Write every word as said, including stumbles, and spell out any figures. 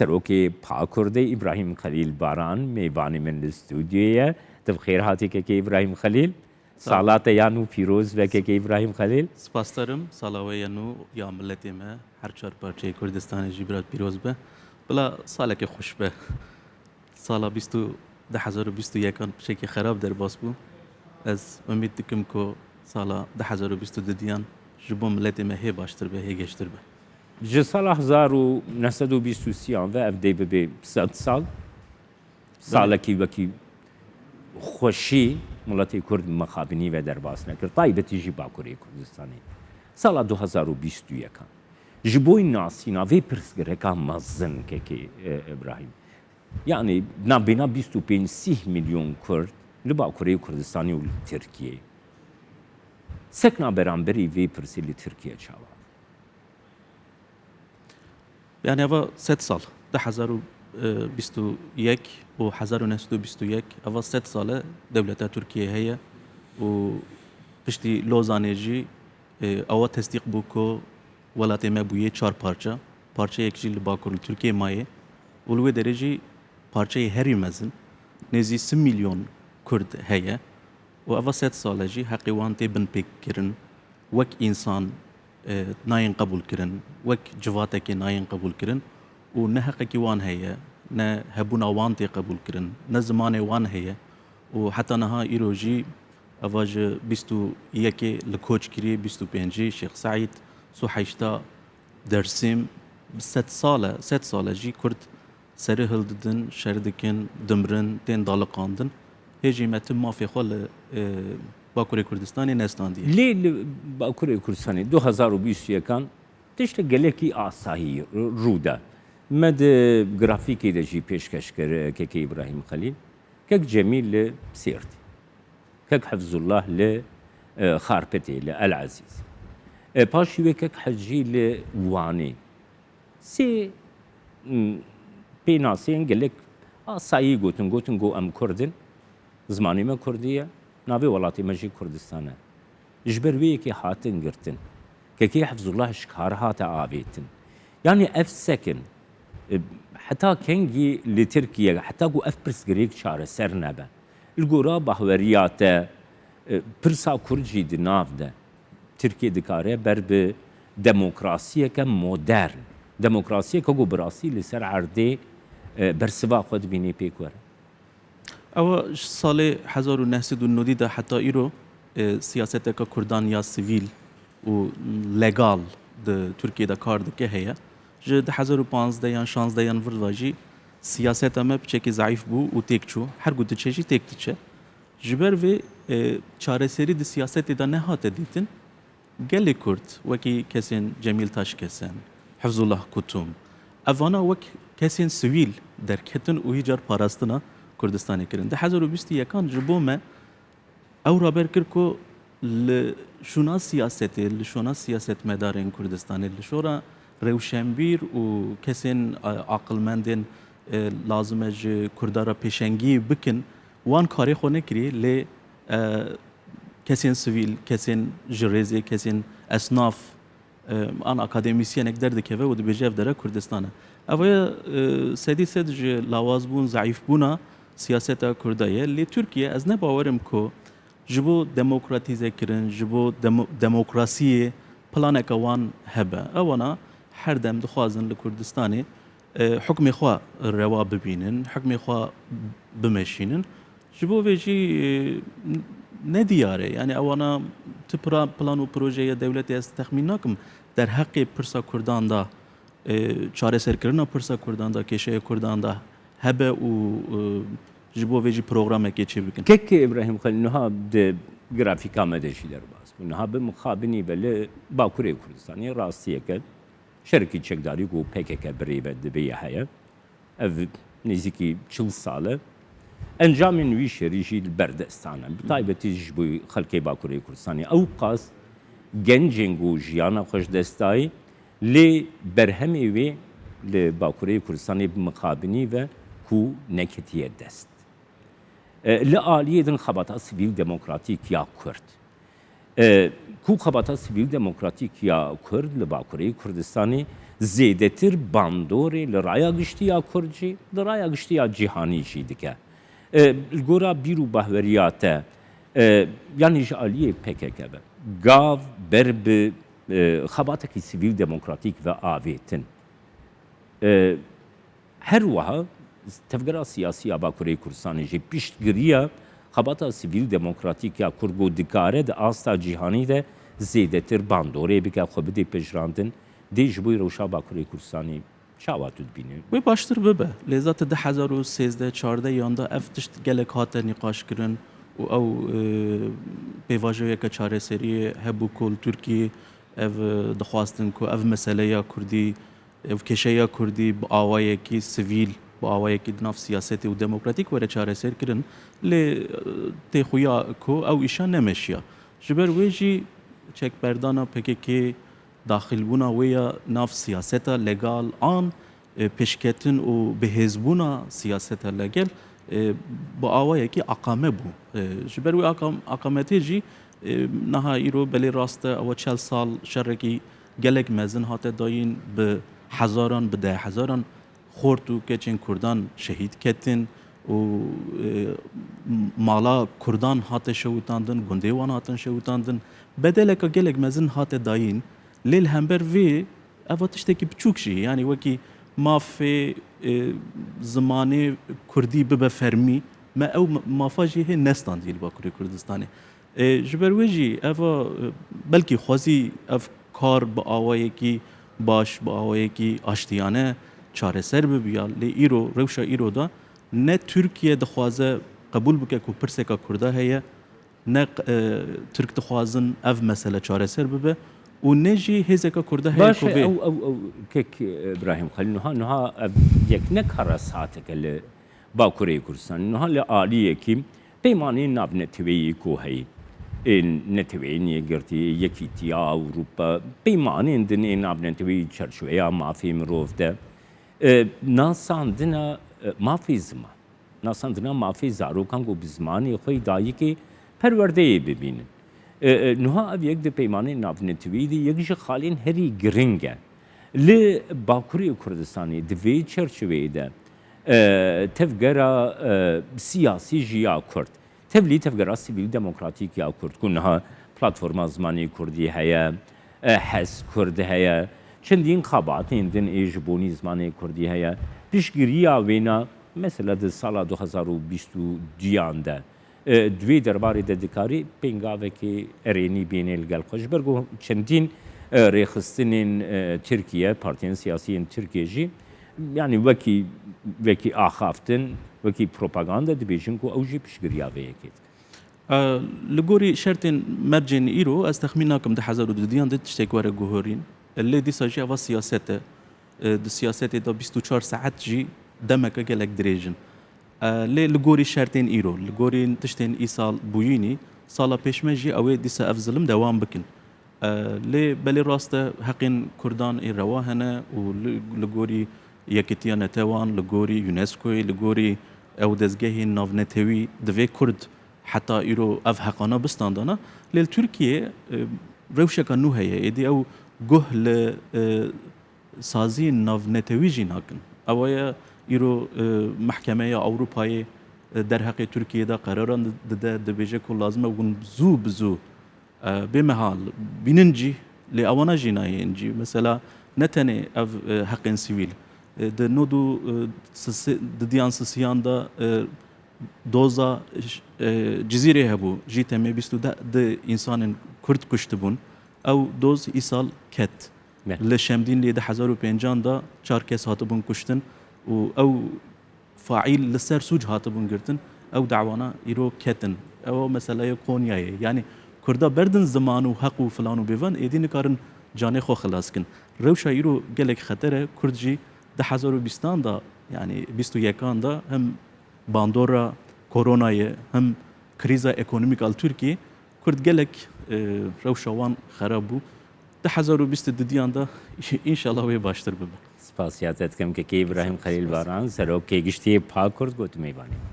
Serokê PAKurdê Îbrahîm Xelîl Baran mêvanê min li stûdyoyê ye. Tu bi xêr hatî kekê Îbrahîm Xelîl. Sağ ol. Sala te ya nû pîroz be kekê Îbrahîm Xelîl. Spasdarim, sala we ya nû ya miletê me, her çar parçeyê Kurdistanê jî bira pîroz be. Bila salekê xweş be. Sala bîst û, du hezar û bîst û yekan pişekî xerab derbas bû. Ez umîd dikim ku sala du hezar û bîst û dudiyan ji bo miletê me hê baştir be, hê geştir be. Ji sala hezar û neh sed û bîst û sêyan ve ev dê bibe sed sal. Belê. Salekî wekî xweşî miletê Kurd mixabinî ve derbas nekir. Taybetî jî Bakurê Kurdistanê. Sala du hezar û bîst û yekan. Ji bo nasîna vê pirsgirêka mezin kekê, e, Îbrahîm. Yanî navbêna bîst û pênc sîh milyon Kurd li Bakurê Kurdistanê û li Tirkiyeyê. Sekna beramberî vê pirsê li Tirkiye çawa? Yani eva sed sal, du hezar û bîst û yek û hezar û neh sed û bîst û yek, eva sed sal e dewleta Tirkiye heye û piştî Lozanê jî, e, ewa tesdîq bû ku welatê me bûye çar parça. Parçeyek jî li Bakur li Tirkiye maye û li wê derê jî parçeyê herî mezin, nêzî sî milyon Kurd heye û eva sed sal e jî heqê wan tê binpêk kirin. Wek însan, e, nayên qebûl kirin, wek civatekê nayên qebûl kirin û ne heqekî wan heye, ne hebûna wan tê qebûl kirin, ne zimanê wan heye û heta niha îro jî eva ji bîst û yekê li Koçgirî, bîst û pêncî Şêx Seîd, sî û heşta Dersîm, sed sal e, sed sal e jî Kurd serî hildidin, şer dikin, dimirin, tên daliqandin. Hê jî me tim mafê xwe li, e, Bakurê Kurdistanê nestandiye. Lê li Bakurê Kurdistanê du hezar û bîst û yekan tiştek gelekî asayî rû da. Me di grafîkê de jî pêşkeş kir, e, kekê Îbrahîm Xelîl. Kek Cemîl li Sêrtê. Kek Hifzullah li, e, Xarpetê, li El Ezîz. E, paşî wê kek Hecî li Wanê. Sê, m, pênaseyên gelek asayî gotin, gotin ku em Kurd in, zimanê me Kurdî ye, navê welatê me jî Kurdistan e. Ji ber wê yekê hatin girtin. Kekê Hifzullah ji kar hate avêtin. Yanî ev sekin, e, heta kengî li Tirkiye, heta ku ev pirsgirêk çareser nebe. Li gora bahweriya te, e, pirsa Kurd jî di nav de. Tirkiye dikare ber bi demokrasiyeke modern, demokrasiyeke ku bi rastî li ser erdê, e, bersiva xwe dibînî pêk were. Ewa ji salê hezar û neh sed û nodî de heta îro, e, siyaseteke Kurdan ya sivîl û legal di Tirkiye de kar dike heye. Ji du hezar û panzdeh yan şanzdeh yan vir ve jî siyaseta me piçekî zeîf bû û têk çû. Her ku diçe jî têk diçe. Ji ber vê, e, çareserî di siyasetê de nehate dîtin. Gelê Kurd, wekî kesên Cemîl Taşkesen, Hifzullah Kutum, evana wek kesên sivîl derketin û hîcar parastina Kurdistanê kirin. Di hezar û bîst û yekan ji bo me ew raber kir ku li şûna siyasetê, li şûna siyasetmedarên Kurdistanê, li şora rewşenbîr û kesên, e, aqilmendên, e, lazim e ji Kurda re pêşengiyê bikin, wan karê xwe nekiriye, lê, e, kesên sivîl, kesên ji rêzê, kesên esnaf, e, an akademîsyenek derdikeve û dibêje ev dere Kurdistan e. Ev ya, e, sedî sed ji lawazbûn, zeîfbûna siyaseta Kurda ye. Lê Tirkiye, ez ne bawer im ku ji bo demokratîzekirin, ji bo demo-, demokrasiyê planeke wan hebe. Ewana her dem dixwazin li Kurdistanê, e, hukmê xwe rewa bibînin, hukmê xwe bimeşînin. Ji bo vê jî, e, ne diyar e. Yani ewana ti pra-, plan û projeya dewletê ez texmîn nakim derheqê pirsa Kurdan de, e, çareserkirina pirsa Kurdan de, kêşeya Kurdan de hebe û, e, ji bo vê jî programekê çêbikin. Kek Îbrahîm Xelîl niha di grafîka me de jî derbas bû. Niha bi mixabinî ve li Bakurê Kurdistanê rastiyeke şerekî çekdarî ku P K K bi rê ve dibe ye heye. Ev nêzîkî çil sal e. Encamên wî şerî jî li ber destan e. Bi taybetî ji bo xelkê Bakurê Kurdistanê. Ew qas gencên ku jiyana xwe ji dest dayî, lê berhemê wê li Bakurê Kurdistanê bi mixabinî ve ku neketiye dest. E, li aliyê din xebata sivîl demokratîk ya Kurd. E, ku xebata sivîl demokratîk ya Kurd li Bakurê Kurdistanê zêdetir bandorê li raya giştî ya Kurd jî, li raya giştî ya cîhanî jî dike. E, li gora bîr û bahweriya te, e, yanî ji aliyê P K K be, gav ber bi, e, xebatekî sivîl demokratîk ve avêtin. E, Her wiha Tevgera Siyasî ya Bakurê Kurdistanê jî piştgiriya xebata sivîl demokratîk ya Kurd ku dikare di asta cîhanî de zêdetir bandorê bike, xwe bidê pejirandin, dê ji bo rewşa Bakurê Kurdistanê çawa tu dibînî? Wê baştir bibe. Lê zaten du hezar û sêzdeh çardeh yan de ev tişt gelek hate nîqaşkirin û ew, e, pêvajoyeke çareseriyê hebû ku li Tirkiyê ev, e, dixwastin ku ev meseleya Kurdî ev kêşeya Kurdî bi awayekî sivîl, bi awayekî di nav siyasetê û demokratîk were çareserkirin, lê, e, tê xuya ku ew îşa nemeşiya. Ji ber wê jî çekberdana P K K, daxilbûna wê ya nav siyaseta legal an, e, pêşketin û bihêzbûna siyaseta legel, e, bi awayekî aqame bû. E, ji ber wê aqam-, aqametê jî, e, niha îro belê rast e, ewa çel sal şerekî gelek mezin hate dayîn, bi hezaran, bi dehhezaran xort û keçên Kurdan şehîd ketin û, e, mala Kurdan hate şewitandin, gundê wan hatin şewitandin. Bedeleke gelek mezin hate dayîn, lê li hember vê eva tiştekî biçûk jî, yanî wekî mafê, e, zimanê Kurdî bibe fermî, me ew ma-, mafa jî hê nestandî li Bakurê Kurdistanê. E, ji ber wê jî eva, e, belkî xwezî ev kar bi awayekî baş, bi awayekî aştiyane çareser bibiya, lê îro, rewşa îro de ne Tirkiye dixwaze qebûl bike ku pirseka Kurda heye, ne, e, Tirk dixwazin ev mesele çareser bibe û ne jî hêzeka Kurda heye Baş ku e, vê ew, ew, ew, kek, e, Îbrahîm Xelîl, niha, niha ev yek ne kara saeteke li Bakurê Kurdistanê. Niha li aliyekî peymanên navneteweyî ku heyî, ê Neteweyên Yekgirtî, Yekîtiya Ewropa, peymanên din ê navneteweyî çerçoveya mafê mirov de, e, nasandina, e, mafê ziman, nasandina mafê zarokan ku bi zimanê xwe yê dayikê perwerdeyê bibînin. E, e, niha ev yek di peymanên navneteweyî de yek ji xalên herî giring e. Li Bakurê Kurdistanê di vê çerçeveyê de, e, tevgera, e, siyasî jî ya Kurd, tevlî tevgera sivîl demokratîk ya Kurd ku niha Platforma Zimanê Kurdî heye, e, Hez Kurd heye, çendîn xebatên din ê ji bonî zimanê Kurdî heye. Piştgiriya wêna, mesela di sala du hezar û bîst û duyan de, e, di vê derbarê de dikarî pêngavekê erênî bînê li gel xwe. Ji ber ku çendîn, e, rêxistinên, e, Tirkiye, partiyên siyasî yên Tirkiye jî, yanî wekî, wekî axaftin, wekî propaganda dibêjin ku ew jî piştgiriya vê yekê dikin. E, li gorî şertên mercên îro, ez texmîn nakim du hezar û dudiyan de tiştek were guhorîn. Lê dîsa jî eva siyaset e. E, di siyasetê de bîst û çar saet jî demeke gelek dirêj in. E, lê li gorî şertên îro, li gorî tiştên îsal bûyînî, sala pêş me jî ew ê dîsa ev zilim dewam bikin. E, lê belê rast e, heqên Kurdan ê rewa hene û li, li gorî Yekîtiya Netewan, li gorî UNESCOyê, li gorî ew dezgehên navnetewî divê Kurd heta îro ev heqana bistandana. Lê li Tirkiyê, e, rewşeka nû heye. Êdî ew guh li, e, saziyên navnetewî jî nakin. Ewa ye îro, e, Mehkemeya Ewropayê, e, derheqê Tirkiyê de qeraran di-, dide, dibêje ku lazim e hûn zû bi zû, e, bê mehal bînin cî, lê ewana jî nayên cî. Mesela ne tenê ev, e, heqên sivîl, e, di nod û, e, sisê-, didiyan sisiyan de, e, doza, e, Cizîrê hebû, jî temê bîst û du însanên Kurd kuştibûn. Ew doz îsal ket. Belê. Li Şemdîn lê du hezar û pêncan de çar kes hatibûn kuştin û ew faîl li ser sûc hatibûn girtin. Ew dawana îro ketin. Ew meseleyê Konyayê. Yanî Kurda berdin ziman û heq û filan û bêvan, êdî nikarin canê xwe xilas kin. Rewşa îro gelek xeter e. Kurd jî du hezar û bîstan de, yanî bîst û yekan de hem bandora koronayê hem krîza ekonomîk a li Tirkiyê Kurd gelek, e, rewşa wan xerab bû. Du hezar û bîst û dudiyan de înşallah wê baştir bibe. Spasiya te dikim kekê Îbrahîm Xelîl Baran, Serokê Giştî yê PAK Kurd, got mêvanê me.